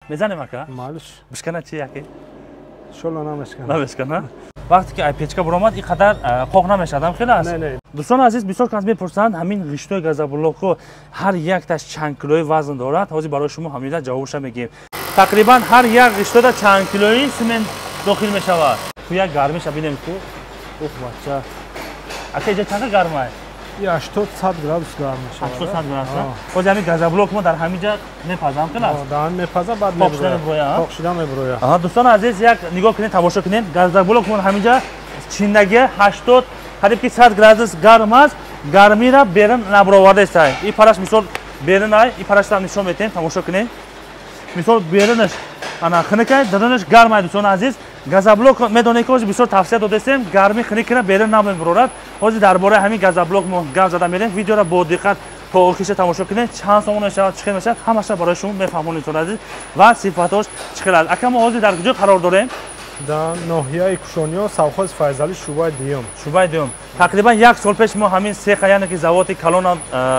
Мезанем, ака? Малиш. Бишкана чи яке? Иншолло, намешкана. Намешкана. Вақте ки ай печка буромад, ин қадар қоқ намешавад, ам хел аст? Не, не. Дӯстони азиз, бисёр кас мепурсанд, ҳамин ғиштои газоблокҳо ҳар якташ чанд килои вазн дорад. Ҳозир барои шумо ҳамида ҷавобша мегӯем. Тақрибан ҳар як ғиштода чанд килои симент дохил мешавад? Ку як гармиша бинем ку. Ух, бача. Ака, иҷа чанд гармай? 80 100 градус гарм мешавад. 80 100 градус. Ҳозир ҳамин газоблок мо дар ҳамин ҷа мепазам, хел аст? Дар ҳамин мепаза, баъд Қоқ шуда меброя? Қоқ шуда меброя. Аҳа, дӯстони азиз, як нигоҳ кунед, тамошо кунед. Газоблок мо ҳамин ҷа чиндаги 80, қариб ки 100 градус гарм аст. Гармира берун набаровардаестай. И параш мисол берун ай, и парашро нишон метиҳем, тамошо кунед. Мисол берунаш ана хунукай, дарунаш гарм ай, дӯстони азиз. Газоблок медонед, ки ҳозир бисёр тавсия додастем, гарми хунукира берун намебарорад. Ҳозир дар бораи ҳамин газоблок мо гап зада мерем. Видеоро бо диққат то охириша тамошо кунед. Чанд сомон мешавад, чӣ хел мешавад, ҳамаша барои шумо мефаҳмонем, дӯстони азиз, ва сифатош чӣ хел аст. Ака, мо ҳозир дар куҷо қарор дорем? Дар ноҳияи Кушониё, совхози Файзалӣ, шӯъбаи дуюм. Шӯъбаи дуюм. Тақрибан як сол пеш мо ҳамин сеха, яъне ки заводи калона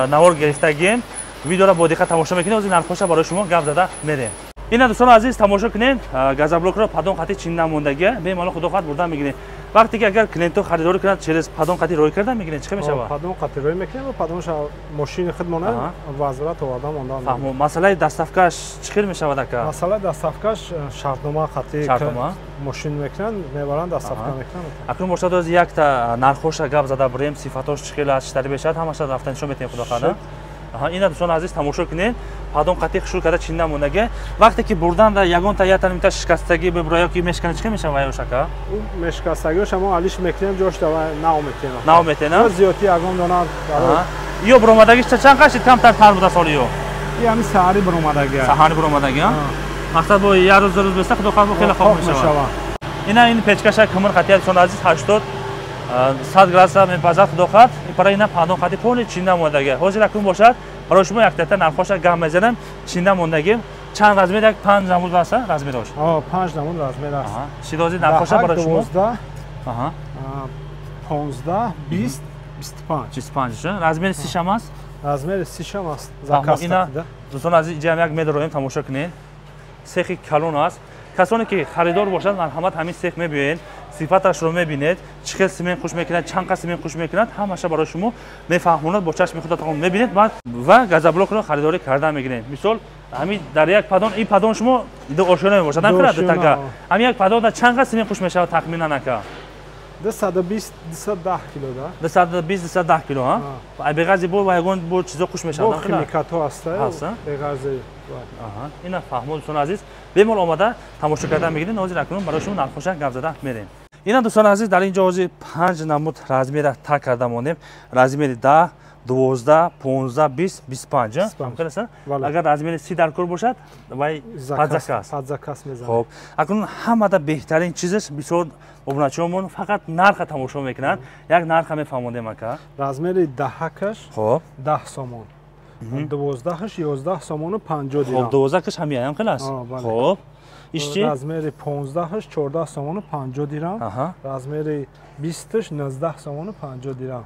навор гирифтагием. Видеоро бо диққат тамошо мекунед. Ҳозир нархоша барои шумо гап зада мерем. Ина, дӯстони азиз, тамошо кунед, газоблокро поддон қати чинда мондагия, бемалол, худо хоҳад, бурда мегиред. Вақте ки агар клиентҳо харидорӣ кунанд, через поддон қати рой карда мегиред, чӣ хел мешавад? Поддон қати рой мекунем ва поддонша мошини худмона возврат оварда монда. Фаҳмо. Масъалаи доставкаш чӣ хел мешавад, ака? Масъалаи доставкаш шартнома қати. Шартнома? Мошин мекунанд, мебаранд, доставка мекунанд. Акнун бошад, оз якта нархоша гап зада бурем, сифатош чӣ хел аст, чӣ тари мешавад, ҳамаша рафта нишон метиҳем, худо хоҳад. Ина, дӯстони азиз, тамошо кунед, поддон қати хушур карда чинда мондага. Вақте ки бурданда ягонта ятанимта шикастагӣ бибура ёки мешкана, чӣ хел мешавад вай, ака? Мешикастагиоша мо алиш мекунем, ҷош нав метиҳем. Нав метиҳем? Зиёдти ягон дона. Ё буромадагиш чанд қашид камтар тар буда соли ё? И ҳами саҳари буромадаги. Саҳари буромадаги, мақсад бо як рӯз, 2 рӯз беста, худо хоҳад, хеле хоб мешавад. Ина, ин печкаша кумир қатия, дӯстони азиз, 80 100 градуса мепазад, худо хоҳад. Ин пара ина поддон қати полный чинда мондага. Ҳозир акун бошад, барои шумо яктата нархоша гап мезанам. Чинда мондагӣ чанд размер? Як панҷ намуд аст размерош? Панҷ намуд размер аст. Шидози нархоша барои шумо? 12, 15, 20, 25. 25. Размери 30 шам аст? Размери 30 шам аст. Ина, дӯстон азиз, иҷам як медороем, тамошо кунед, сехи калон аст. Касоне ки харидор бошанд, марҳамат, ҳамин сех мебиёед, сифаташро мебинед, чӣ хел симент хуш мекунад, чанд қад симент хуш мекунад, ҳамаша барои шумо мефаҳмонад. Бо чашми худатон мебинед баъд ва газоблокро харидорӣ карда мегиред. Мисол, ҳамин дар як поддон, ин поддон шумо ду ошёна мебошад, дутага, ҳамин як поддонда чанд қад симент хуш мешавад тахминан, ака? 220, 210 кило да. 220, 210 кило. А беғарзи бо ва ягон бо чизо хуш мешавад? Химикатҳо ҳаста, беғарзи. Ина, фаҳмо, дӯстони азиз, бемол омада тамошо карда мегиред. Ҳозир акнун барои шумо нархоша гап зада мерем. Ина, дӯстони азиз, дар ин ҷо ҳозир панҷ намуд размера так карда мондем: размери 10, 12, 15, 20, 25. Агар размери 30 дар кор бошад, вай под заказ. Под заказ мезанем. Хоб, акнун ҳамада беҳтарин чизаш, бисёр обуначиёмон фақат нарха тамошо мекунанд, як нарха мефаҳмондем, ака. Размери даҳакаш 10 сомон, 12-аш 11 сомону 50 дирам. Хоб, 12-каш ҳамияям хел аст. Хоб, иш чи? Размери 15-аш 14 сомону 50 дирам, размери 20-аш 19 сомону 50 дирам,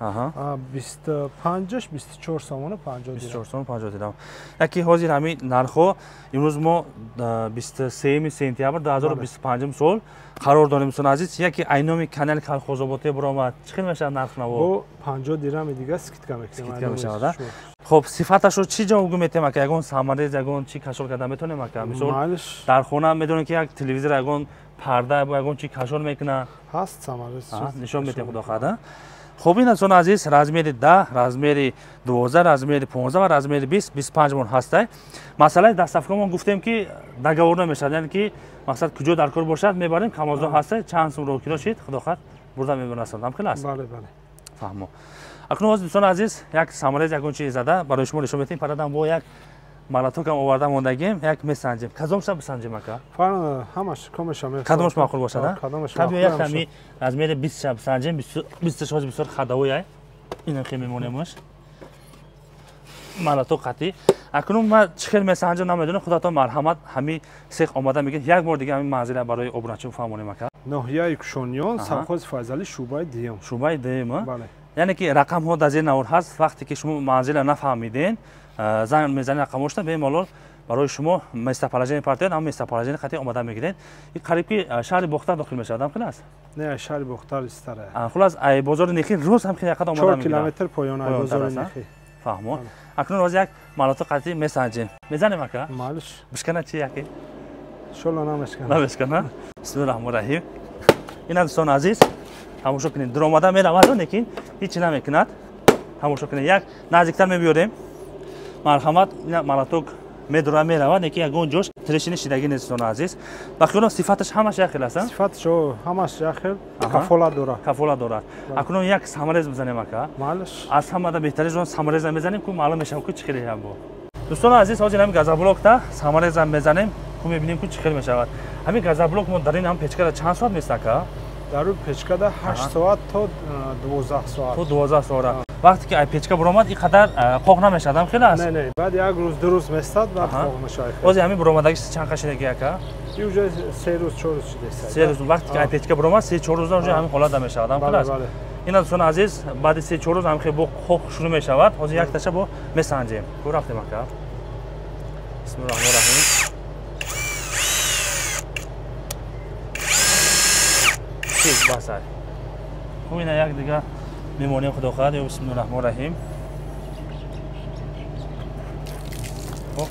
25-аш 24 сомону 50 дирам. 24 сомону 50 дирам. Яки ҳозир ҳамин нархҳо, имрӯз мо 23 сентябр 2025 сол қарор дорем, дӯстони азиз. Яки айноми канали Калхозоботе буромад, чӣ хел мешавад нарх наво? Бо 50 дирами дига скидка мекунем. Скидка мешавад. Хоб, сифаташро чӣ ҷавобгӯ метиҳем, ака? Ягон саморез, ягон чӣ кашол карда метавонем, ака? Мисол, дар хона медонем, ки як телевизор, ягон парда, ягон чӣ кашол мекунад. Ҳаст саморез. Нишон метиҳем, худо хоҳад. Хуб, ин, дӯстони азиз, размери 10, размери 12, размери 15 ва размери 20, 25 мон ҳастай. Масъалаи доставкамон гуфтем, ки договор намешавад, яъне ки мақсад куҷо дар кор бошад, мебарем. Камозо ҳастай, чанд сум рокиро шид, худо хоҳад, бурда мебарасанд, ҳам хел аст? Бале, бале. Фаҳмо. Акнун ҳозир, дӯстони азиз, як саморез, ягон чиз зада барои шумо нишон метиҳем. Парадам бо як молотокам оварда мондагим, як месанҷем. Кадомша бисанҷем, ака? Ҳамаш комеша. Кадомаш маъқул бошад? Таби як ҳами размери 20 ша бисанҷем. 20-аш ҳозир бисёр ходовой ай. Инам хел мемонемаш, молоток қатӣ. Акнун ман чӣ хел месанҷам, намедонам, худатон марҳамат, ҳами сех омада мегӯед. Як бор дига ҳамин манзила барои обуначӣ фаҳмонем, ака. Ноҳияи Кушониён, совхози Файзалӣ, шӯъбаи дуюм. Шӯъбаи дуюм. Яъне ки рақамҳо дар зери навор ҳаст. Вақте ки шумо манзила нафаҳмиден, занг мезанед, рақамҳошта бемалол. Барои шумо местоположение партиён, ҳам местоположение қати омада мегиред. Ин қариб ки шаҳри Бохтар дохил мешавад, ҳам хел аст? Не, шаҳри Бохтар истара. Хулас, ай бозори Нехи рӯз ҳам хел яқад омада мегирад. 4 километр поён ай бозори Нехи. Фаҳмо. Акнун роз як маълумоти қатъӣ месанҷем. Мезанем ака? Малиш. Бишкана чи яке? Шола намешкана. Намешкана. Бисмиллоҳир раҳмонир раҳим. Ина дӯстони азиз, тамошо кунед. Дуромада меравад, лекин ҳеҷ намекунад. Тамошо кунед. Як наздиктар мебиёрем. Марҳамат, ина малаток медура меравад, лекин ягон ҷош трешини шидагӣ нест, дӯстони азиз. Ба хиёлам сифаташ ҳамаш як хел аст, Сифаташ ҳамаш як хел, кафолат дорад. Кафолат дорад. Акнун як саморез мезанем ака. Малиш. Аз ҳамада беҳтариш он самореза мезанем, ку маълум мешавад ку чӣ хеле ҳам бо. Дӯстони азиз, ҳозир ҳамин газоблокта самореза мезанем, ку мебинем ку чӣ хел мешавад. Ҳамин газоблок мо дар ин ҳам печкада чанд соат мест ака? Дар рӯи печкада 8 соат то 12 соат. То 12 соат. Вақте ки ай печка буромад, ин қадар қоқ намешавад, ҳам хел аст? Не, не, баъд як рӯз, ду рӯз местад, баъд қоқ мешавад. Ҳозир ҳамин буромадагиш чанд қашидаги ака? И уже 3 рӯз, 4 рӯз шудааст. 3 рӯз. Вақте ки ай печка буромад, 3-4 рӯзда уже ҳамин ҳолат мешавад, ҳам хел аст? Ина дӯстони азиз, баъди 3-4 рӯз ҳам хел бо қоқ шурӯъ мешавад. Ҳозир як таша бо месанҷем. Ку рафтем ака. Бисмиллоҳир раҳмонир раҳим. Чиз басай. Хуб, ина як дига мемонем, худо хоҳад. Ё бисмиллоҳир раҳмонир раҳим. Хуб,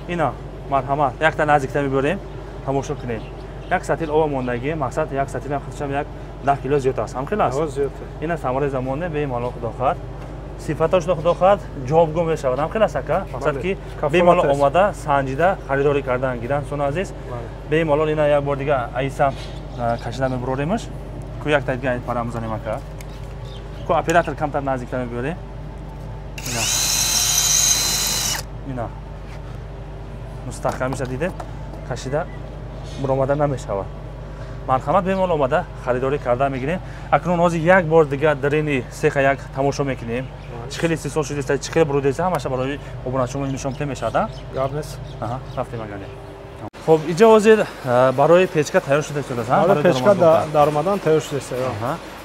ина марҳамат, якта наздиктар мебарем, тамошо кунем. Як сатил об мондагӣ, мақсад як сатил ҳам худшам як 10 кило зиёд аст, ҳам хел аст? Зиёд. Ина самораи замонне бемалол, худо хоҳад. Сифаташ худо хоҳад ҷавобгӯ мешавад, ҳам хел аст ака? Мақсад ки бемалол омада санҷида харидорӣ кардан гиранд, дӯстони азиз. Бемалол ина як бор дига аиса кашида мебароремаш. Ку як та дига пара мезанем ака. Ку оператор камтар наздиктар мебиёре. Ина. Ина. Мустаҳкамиша дидед, кашида буромада намешавад. Марҳамат, бемалол омада харидорӣ карда мегирем. Акнун ҳозир як бор дига дарини сеха як тамошо мекунем. Чӣ хеле истеҳсол шудааст, чӣ хеле бурудааст, ҳамаша барои обуначиён нишон дода мешавад. Гап нест. Аҳа, рафтем агане. Хуб, иҷа ҳозир барои печка тайёр шудааст, барои печка даромадан тайёр шудааст.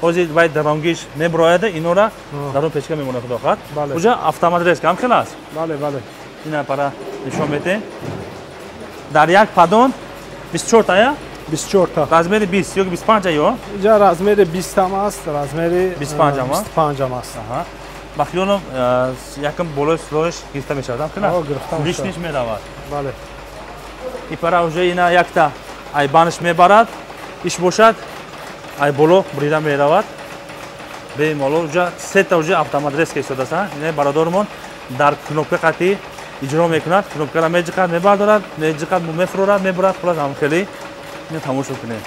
Ҳозир вай даронгиш мебарояд, инора дар он печка мемонад, худо хоҳад. Уҷа автомат резка ҳам хел аст? Бале, бале. Ина пара нишон медиҳем. Дар як падон 24 тая? 24 та. Размери 20 ё 25 ё? Иҷа размери 20 ҳам аст, размери 25 ҳам аст. 25 ҳам аст. Аҳа. Ба хиёлам якам болои слоиш гирифта мешавад, ҳам хел аст? Гирифта мешавад. Лишниш меравад. Бале. И пара уже ина якта ай банш мебарад, иш бошад, ай боло бурида меравад. Бемалол уже сета уже автомат резка истодааст. Ина бародармон дар кнопка қатӣ иҷро мекунад, кнопкаро меҷиқад, мебардорад, меҷиқад, мефурорад, мебурад, хулас ҳам хеле. Ина тамошо кунед.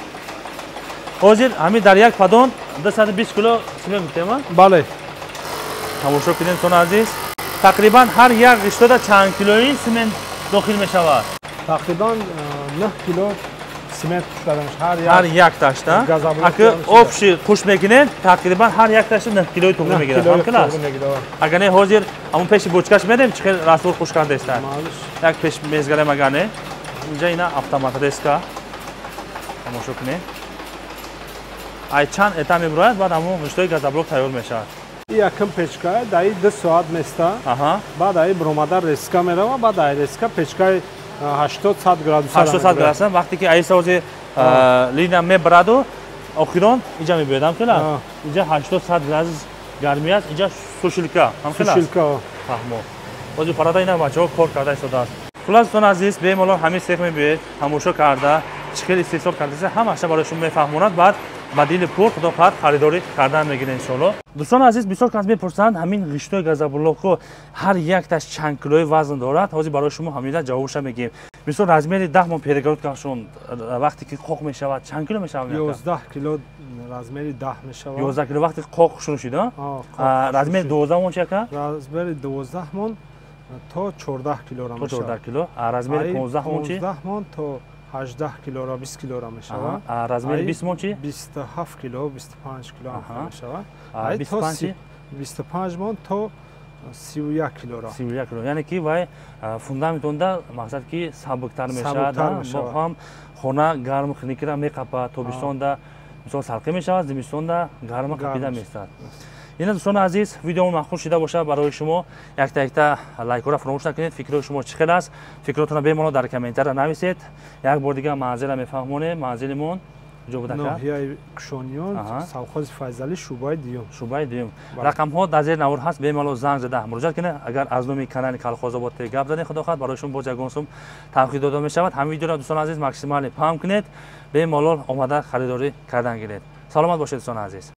Ҳозир ҳамин дар як падон 220 кило симент гуфтем, Бале. Тамошо кунед, дӯстони азиз. Тақрибан ҳар як риштода чанд килои симент дохил мешавад? Тақрибан 9 кило симент кушода мешавад. Ҳар як ташта. Аки общий қуш мекунед, тақрибан ҳар як ташта 9 килои туғри мегирад. Ҳам хел аст? Агар не ҳозир ҳамон пеши бочкаш мерем, чӣ хел раствор қуш кардааст. Як пеш мезгарем агар не. Инҷа ина автомат резка. Тамошо кунед. Ай чанд этап мебарояд, баъд ҳамон риштои газоблок тайёр мешавад. Якм печка даи 2 соат места. Баъд ай буромада резка мерава, баъд ай резка печкаи 80-100 градус. 80 градус. Вақте ки айса ҳозир линия мебараду, охирон инҷа мебиёд, ҳам хел аст? Инҷа 80-100 градус гармӣ аст, инҷа сушилка, ҳам хел аст? Сушилка. Фаҳмо. Ҳозир парада ина бачаҳо кор карда истодааст. Хулас, дӯстони азиз, бемалол ҳамин сех мебиёед, тамошо карда, чӣ хел истеҳсол кардааст, ҳамаша барои шумо мефаҳмонад, баъд ба дили пур худо хоҳад харидорӣ кардан мегиред иншоалло. Дӯстони азиз, бисёр кас мепурсанд ҳамин ғиштои газоблокҳо ҳар якташ чанд килои вазн дорад. Ҳозир барои шумо ҳамида ҷавобша мегӯем. Мисол размери 10 мон перегородкашон вақте ки қоқ мешавад чанд кило мешавад? 11 кило размери 10 мешавад. 11 кило вақте қоқ шурӯъ шуд, размери 12 мон чи ака? Размери 12 мон то 14 килора мешавад. То 14 кило. Размери 15 мон чи? 15 мон то 18 килора, 20 килора мешавад. Размери 20 мон чи? 27 кило, 25 кило мешавад. 25 чи? 25 мон то 31 килора. 31 кило. Яъне ки вай фундаментонда мақсад ки сабуктар мешавад, бо ҳам хона гарм хунукиро меқапад, тобистонда мисол салқӣ мешавад, зимистонда гарма қапида меистад. Ина дӯстони азиз, видеомон маъқул шида бошад барои шумо, якта якта лайкҳоро фаромӯш накунед. Фикрҳои шумо чӣ хел аст? Фикротонро бемалол дар комментария нависед. Як бор дига манзилро мефаҳмонем. Манзилимон куҷо буда? Ноҳияи Кушониён, совхози Файзалӣ, шӯъбаи дуюм. Шӯъбаи дуюм. Рақамҳо дар зери навор ҳаст, бемалол занг зада муроҷиат кунед. Агар аз номи канали Калхозобод гап задем, худо хоҳад, барои шумо боз ягон сум тахфиф дода мешавад. Ҳамин видеоро, дӯстони азиз, максимально паҳн кунед, бемалол омада харидорӣ кардан гиред. Саломат бошед, дӯстони азиз.